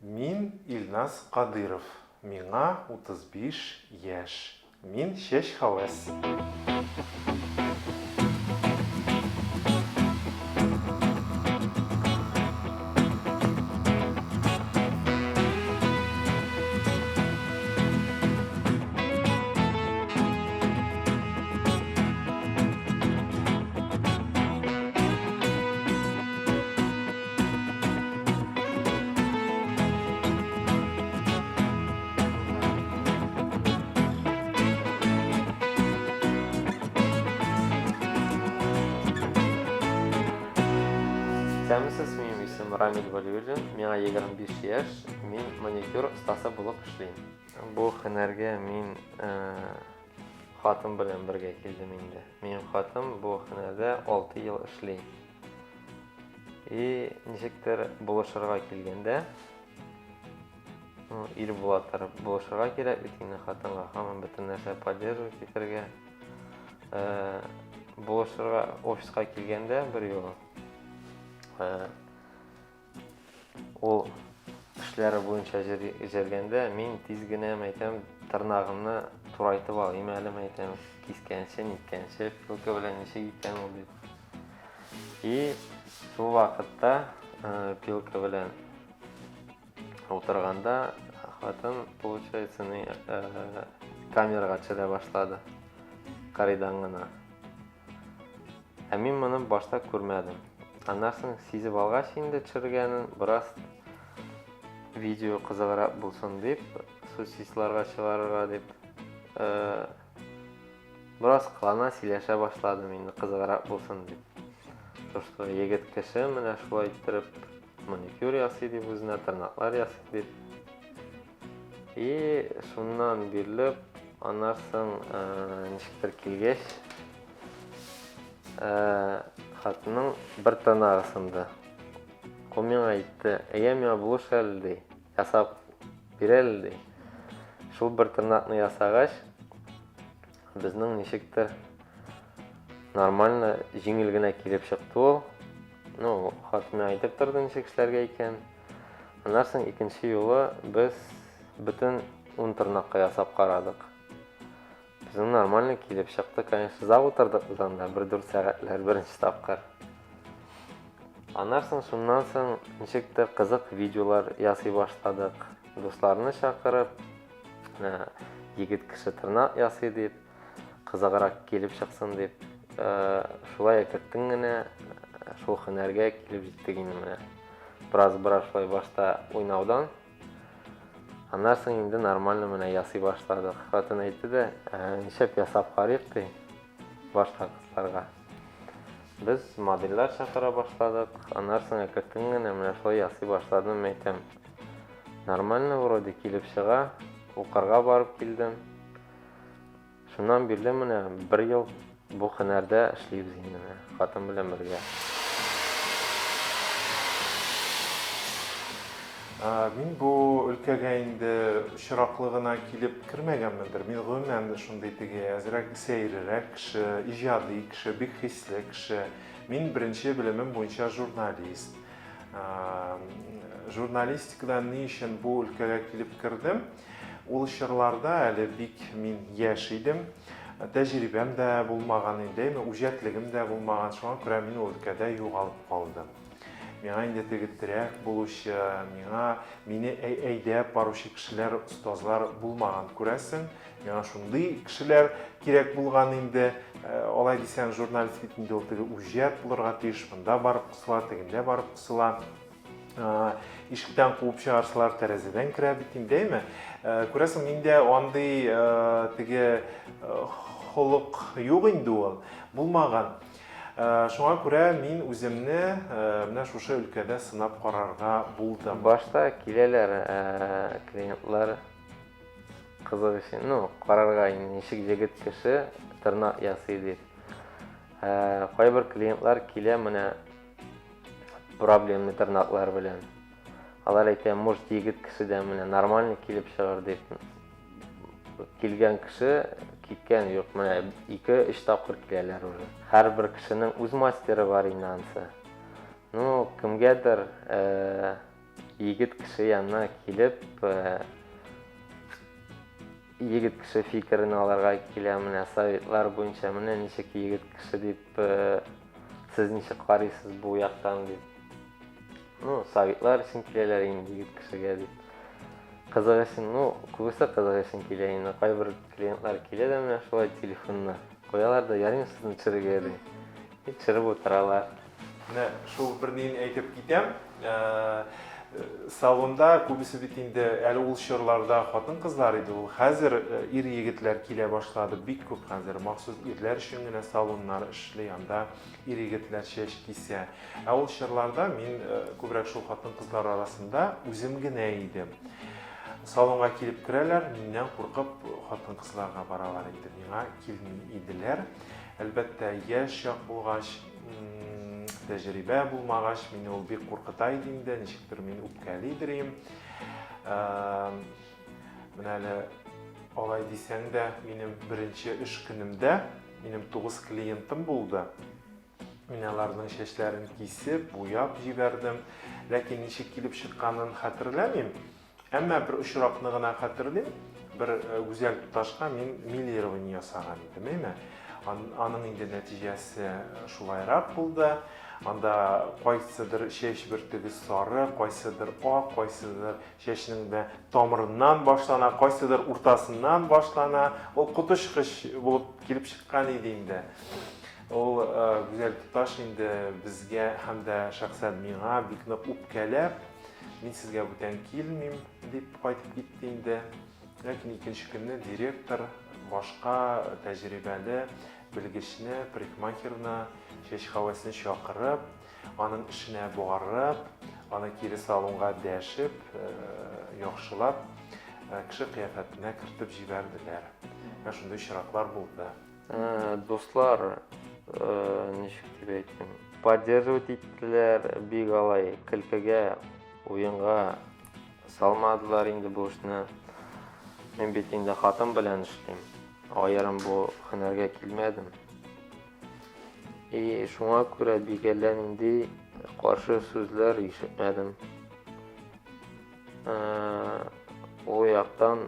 Мин Илназ Кадыйров, миңа 35 яшь. Мин чәч һәвәс. Исәнмесез, минем исем Рамил Вәлиуллин, миңа 25 яшь, мин маникюр остасы булып эшлим. Бу һөнәргә мин хатын белән бергә килдем инде. Минем хатын бу һөнәрдә 6 ел эшли. И ничектер булышырга килгәндә, ну, ир була торып булышырга кирәк бит инде хатынга, һаман бөтен нәрсә поддерживать итәргә. Э, булышырга офиска килгәндә бер юлы э, ул эшләре буенча җөргәндә мин тиз генә әйтәм, тырнагымны турайтып алыйм әле, әйтәм, кискәнче, ниткәнче, пилка белән ничек икән ул дип. И шул вакытта э, пилка белән утырганда хатын, получается, не, э, камерага төшерә башлады. Кырыйдан гына. Ә мин моны башта күрмәдем. Аннан соң сизеп алгач инде төшергәнен, бераз видео кызыграк булсын дип, соцсетьларга чыгарырга дип, э, Бераз кылана, сөйләшә башладым инде, кызыграк булсын дип. То, что егет кеше менә шулай иттереп маникюр ясый дип үзенә, тырнаклар ясый дип. И шуннан бирле аннан соң э, ничектер килгәч, э, хатынның бер тырнагы сынды. Ул миңа әйтте, әйә миңа булыш әле, ди. Ясап бир әле, ди. Шул бер тырнакны ясагач, безнең ничектер нормально, җиңел генә килеп чыкты ул. Ну, хатын миңа әйтеп торды, ничек эшләргә икән. Аннан соң икенче юлы без бөтен ун тырнакка ясап карадык. Безнең нормально килеп чыкты, конечно, озак утырдык без анда, бер дүрт сәгатьләр беренче тапкыр. Аннан соң, шуннан соң ничектер кызык видеолар ясый башладык. Дусларны чакырып, менә егет кеше тырнак ясый дип, кызыграк килеп чыксын дип, э, шулай әкртен генә э, шул һөнәргә килеп җиттек инде менә. Бераз-бераз шулай башта уйнаудан Аннан соң инде нормально менә ясый башладык. Хатын әйтте дә, «Ә, нишләп ясап карыйк ди башка кызларга. Без модельләр чакыра башладык. Аннан соң әкрен генә менә шулай ясый башладым, әйтәм. Нормально вроде килеп чыга. Укырга барып килдем. Шуннан бирле менә бер ел бу һөнәрдә эшлибез инде менә хатын белән бергә. Мин бу өлкәгә инде очраклы гына килеп кермәгәнмендер. Мин гомумән шундый теге әзрәк сәеррәк кеше, иҗади кеше, бик хисле кеше. Мин беренче белемем буенча журналист. Журналистикадан ни өчен бу өлкәгә килеп кердем? Ул чорларда әле бик мин яшь идем, тәҗрибәм дә булмаган инде, әмма үҗәтлегем дә булмаган, шуңа күрә мин ул өлкәдә югалып калдым. Миңа инде теге терәк булучы, миңа мине әйдәп баручы кешеләр, остазлар булмаган, күрәсең. Миңа шундый кешеләр кирәк булган инде. Э, алай дисәң, журналист бит инде ул теге үҗәт булырга тиеш, монда барып кысыла, тегендә барып кысыла. Ишектән куып чыгарсалар, тәрәзәдән керә бит инде, әйме? Күрәсең, миндә андый теге холык юк инде ул, булмаган. Шуңа күрә мин үземне менә шушы өлкәдә сынап карарга булдым. Башта киләләр клиентлар кызык өчен, ну, карарга инде ничек егет кеше тырнак ясый дип. Кайбер клиентлар килә менә проблемный тырнаклар белән. Алар әйтә, может, егет кеше дә менә нормальный килеп чыгыр дип. Килгән кеше киткән юк, менә ике-өч тапкыр киләләр уже. Һәрбер кешенең үз мастеры бар инде ансы. Ну, кемгәдер э, егет кеше янына килеп, егет кеше фикерен алырга килә, менә советлар буенча, менә ничек егет кеше дип, сез ничек карыйсыз бу яктан дип. Ну, советлар өчен киләләр инде егет кешегә дип. Кызык өчен, ну, күбесе кызык өчен килә инде. Кайбер клиентлар килә дә менә шулай телефонны куялар да, ярыймы сезне төшерергә ди. И төшереп утыралар. Менә шул бер нин әйтеп китәм. Салонда күбесе бит инде әле ул чорларда хатын-кызлар иде ул. Хәзер ир-егетләр килә башлады бик күп хәзер. Махсус ирләр өчен генә салоннар эшли, анда ир-егетләр чәч кисә. Ә ул чорларда мин күбрәк шул хатын-кызлар арасында үзем генә идем. Салонга килеп керәләр, миннән куркып хатын-кызларга баралар иде, миңа килми иделәр. Әлбәттә, яшь чак булгач, тәҗрибә булмагач, мине ул бик куркыта иде инде, ничектер мин үпкәлидер идем. Менә әле алай дисәң дә, минем беренче эш көнемдә минем 9 клиентым булды. Мин аларның чәчләрен кисеп, буяп җибәрдем. Ләкин ничек килеп чыкканын хәтерләмим. Әмма бер очракны гына хәтерлим. Бер гүзәл туташка мин милирование ясаган идем, әйме? Аның инде нәтиҗәсе шулайрак булды. Анда кайсыдыр чәч бөртеге сары, кайсыдыр ак, кайсыдыр чәчнең дә тамырыннан башлана, кайсыдыр уртасыннан башлана. Ул коточкыч булып килеп чыккан иде инде. Ул гүзәл туташ инде безгә һәм дә шәхсән миңа бик нык үпкәләп, мин сезгә бүтән килмим, дип кайтып китте инде. Ләкин икенче көнне директор башка тәҗрибәле белгечне, парикмахерны, чәч хәвәсен чакырып, аның эшенә барып, аны кире салонга дәшеп, яхшылап кеше кыяфәтенә кертеп җибәрделәр. Менә шундый очраклар булды. Дуслар, ничек дип әйтим, поддерживать иттеләр, бик алай көлкегә, уенга салмадылар инде бу эшне. Мин бит инде хатын белән эшлим. Аерым бу һөнәргә килмәдем. И шуңа күрә бик әллә нинди каршы сүзләр ишетмәдем. Ул яктан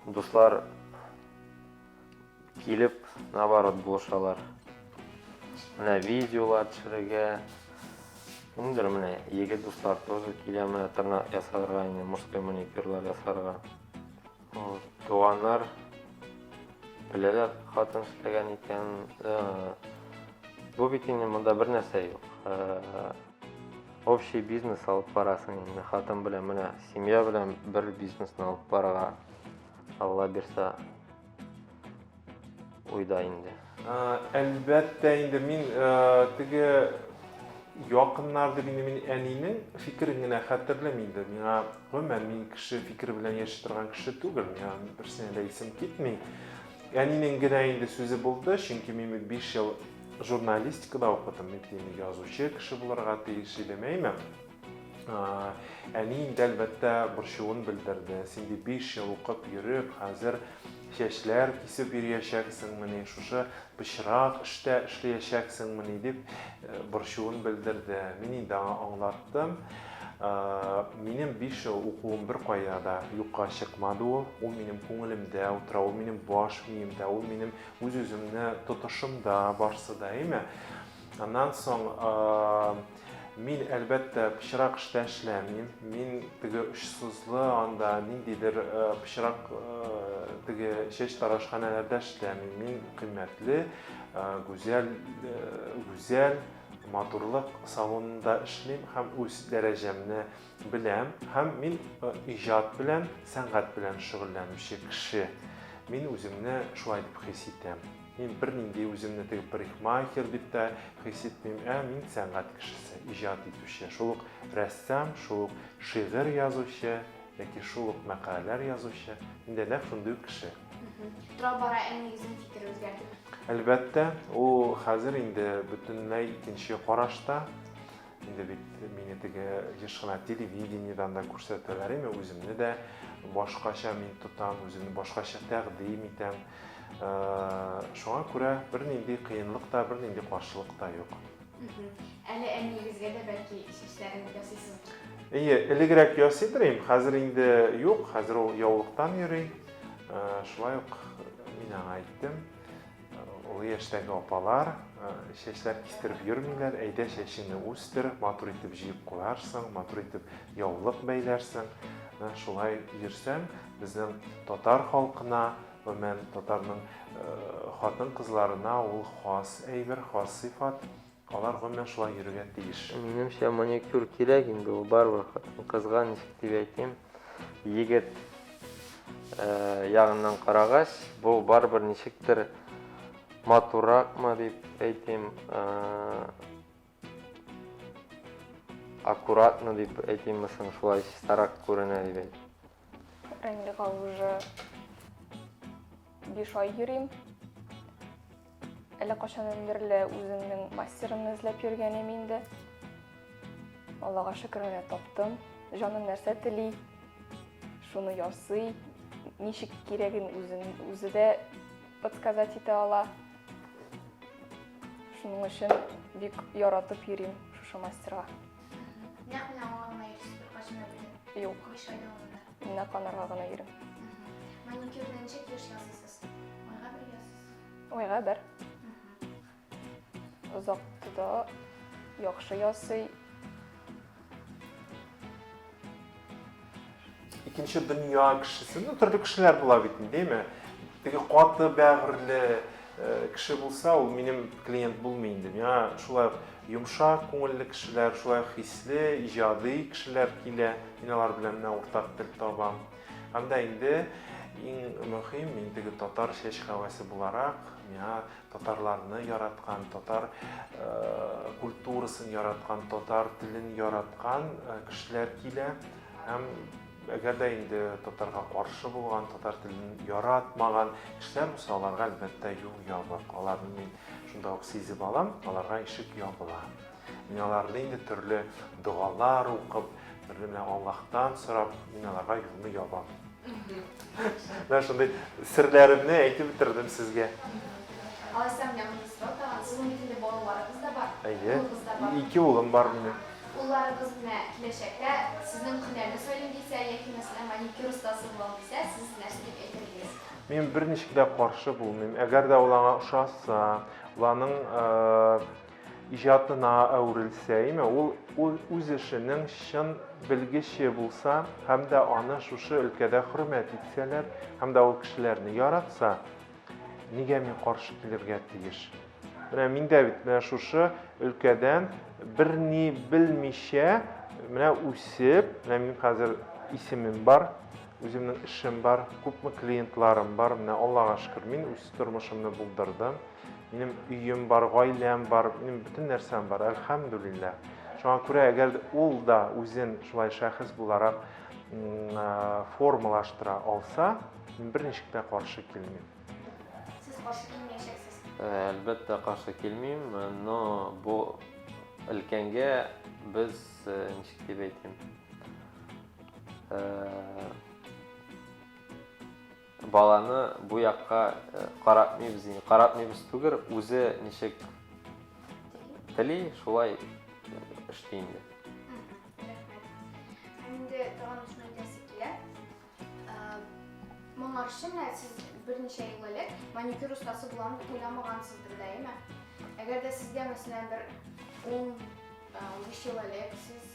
дуслар килеп, наоборот, булышалар. Менә видеолар төшерергә. Кемдер менә егет дуслар тоже килә менә тырнак ясарга, инде мужской маникюрлар ясарга. Туганнар беләләр хатын эшләгән икән. Бу бит инде монда бер нәрсә юк. Общий бизнес алып барасың инде хатын белән, менә семья белән бер бизнесны алып барырга Алла бирсә уйда инде. Әлбәттә инде мин теге якыннар дип инде мин әнинең фикерен генә хәтерлим инде. Миңа гомумән мин кеше фикере белән яши торган кеше түгел. Миңа берсенә дә исем китми. Әнинең генә инде сүзе булды, чөнки мин бит 5 ел журналистикада укыдым, мин бит инде язучы кеше булырга тиеш идем, әйме? Әни инде, әлбәттә, борчуын белдерде. Син ди 5 ел укып йөреп, хәзер чәчләр кисеп йөриячәксеңмени, шушы пычрак эштә эшләячәксеңмени дип борчуын белдерде. Мин инде аңа аңлаттым. Минем 5 ел укуым беркая да юкка чыкмады ул. Ул минем күңелемдә утыра, ул минем баш миемдә, ул минем үз-үземне тотышымда барсы да, әйме? Аннан соң мин, әлбәттә, пычрак эштә эшләмим. Мин теге очсызлы анда ниндидер пычрак теге чәч тарашханәләрдә эшләмим. Мин кыйммәтле, гүзәл, гүзәл матурлык салонында эшлим һәм үз дәрәҗәмне беләм. Һәм мин иҗат белән, сәнгать белән шөгыльләнүче кеше. Мин үземне шулай дип хис итәм. Мин бернинди үземне теге парикмахер дип тә хис итмим, ә мин сәнгать кешесе, иҗат итүче, шул ук рәссам, шул ук шигырь язучы яки шул ук мәкаләләр язучы. Мин дә нәкъ шундый ук кеше. Тора-бара әниегезнең фикере үзгәрдеме? Әлбәттә, ул хәзер инде бөтенләй икенче карашта. Инде бит мине теге еш кына телевидениедан да күрсәтәләр, инде үземне дә башкача мин тотам, үземне башкача тәкъдим итәм. Шуңа күрә бернинди кыенлык та, бернинди каршылык та юк. Әле әниегезгә дә бәлки чәчләрен ясыйсыздыр? Әйе, элегрәк ясыйдыр идем, хәзер инде юк, хәзер ул яулыктан йөри. Шулай ук мин аңа әйттем, олы яшьтәге апалар чәчләр кистереп йөрмиләр, әйдә чәчеңне үстер, матур итеп җыеп куярсың, матур итеп яулык бәйләрсең. Менә шулай йөрсәң, безнең татар халкына, Гомумән, татарның хатын-кызларына ул хас әйбер, хас сыйфат. Алар гомумән шулай йөрергә тиеш. Минемчә, маникюр кирәк инде ул барыбер хатын-кызга, ничек дип әйтим, егет ягыннан карагач, бу барыбер ничектер матурракмы дип әйтим, аккуратно дип әйтимме соң, шулай чистарак күренә дип әйтим. Рамилгә уже 5 ай йөрим. Әллә кайчаннан бирле үземнең мастерымны эзләп йөргән идем инде. Аллага шөкер, менә таптым. Җаным нәрсә тели, шуны ясый. Ничек кирәген үзен үзе дә подсказать итә ала. Шуның өчен бик яратып йөрим шушы мастерга. Нәкъ менә аңа гына йөрисез беркайчан да бүтән? Юк. 5 ай дәвамында. Нәкъ анарга гына йөрим. Маникюрны ничек еш ясыйсыз? Айга бер ясыйсыз? Айга бер. Озак тота, яхшы ясый. Икенче дөнья кешесе, ну, төрле кешеләр була бит инде, әйме? Теге каты бәгырьле э, кеше булса, ул минем клиент булмый инде. Миңа шулай ук йомшак күңелле кешеләр, шулай ук хисле, иҗади кешеләр килә. Мин алар белән менә уртак тел табам. Һәм дә инде иң мөһим, мин теге татар чәч һәвәсе буларак, миңа татарларны яраткан, татар э, культурасын яраткан, татар телен яраткан э, кешеләр килә. Һәм әгәр дә инде татарга каршы булган, татар телен яратмаган кешеләр булса, аларга әлбәттә юл ябык. Аларны мин шунда ук сизеп алам, аларга ишек ябыла. Мин аларны инде төрле догалар укып, төрле менә Аллаһтан сорап, мин аларга юлны ябам. Менә шундый серләремне әйтеп бетердем сезгә. Алайса менә мондый сорау тагын. Сезнең бит инде балаларыгыз да бар, Әйе. улыгыз да бар. Ике улым бар минем. Улларыгыз менә киләчәктә сезнең һөнәрне сайлыйм дисә яки, мәсәлән, маникюр остасы булам дисә, сез нәрсә дип әйтер идегез? Мин берничек тә каршы булмыйм. Әгәр дә ул аңа ошаса, ул аның иҗатына әверелсә, әйме, ул ул үз эшенең чын белгече булса һәм дә аны шушы өлкәдә хөрмәт итсәләр һәм дә ул кешеләрне яратса, нигә мин каршы килергә тиеш? Менә мин дә бит менә шушы өлкәдән берни белмичә, менә үсеп, менә минем хәзер исемем бар, үземнең эшем бар, күпме клиентларым бар, менә Аллага шөкер, мин үз тормышымны булдырдым. Минем өем бар, гаиләм бар, минем бөтен нәрсәм бар, әлхәмдүлилләһ. Шуңа күрә әгәр ул да үзен шулай шәхес буларак формалаштыра алса, мин берничек тә каршы килмим. Сез каршы килмәячәксез? Әлбәттә, каршы килмим, но бу өлкәнгә без, ничек дип әйтим, баланы бу якка каратмыйбыз инде. Каратмыйбыз түгел, үзе ничек тели, шулай эшли инде. Рәхмәт. Һәм инде тагын шуны әйтәсе килә. Моңарчы менә сез берничә ел элек маникюр остасы булам дип уйламагансыздыр да, әйеме? Әгәр дә сезгә, мәсәлән, бер 10-15 ел элек сез,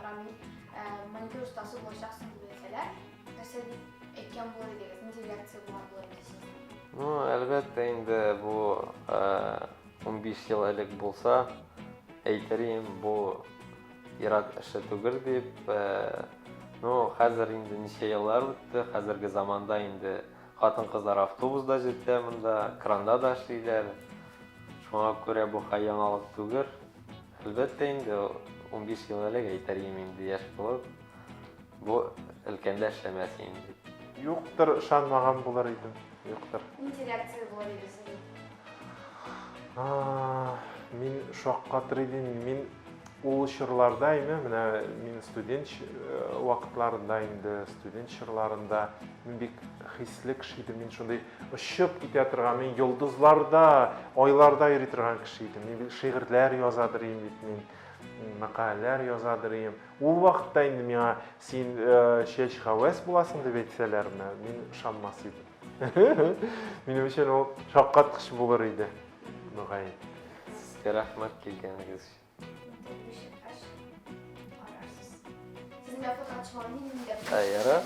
Рамил, маникюр остасы булачаксың дип әйтсәләр, нәрсә дип әйткән булыр идегез? Нинди реакция булган булыр иде сезнең? Ну, әлбәттә инде бу 15 ел элек булса, әйтер идем, бу ир-ат эше түгел дип. Ну, хәзер инде ничә еллар үтте, хәзерге заманда инде хатын-кызлар автобусда җитә монда, кранда да эшлиләр. Шуңа күрә бу хәл яңалык түгел. Әлбәттә инде 15 ел элек әйтер идем инде яшь булып, бу өлкәндә эшләмәс идем дип. Юктыр, ышанмаган булыр идем. Юктыр. Нинди реакция булыр иде сезнең? Мин шаккатыр идем. Мин Ул чорларда инде менә мин студент вакытларында инде, студент чорларында мин бик хисле кеше идем. Мин шундый очып китә торган, мин йолдызларда, айларда йөри торган кеше идем. Мин бит шигырьләр язадыр идем бит мин, мәкаләләр язадыр идем. Ул вакытта инде миңа син чәч хәвәс буласың дип әйтсәләрме, мин ышанмас идем. Минем өчен ул шаккаткыч булыр иде, мөгаен. Сезгә рәхмәт килгәнегез өчен. Ә, ярар.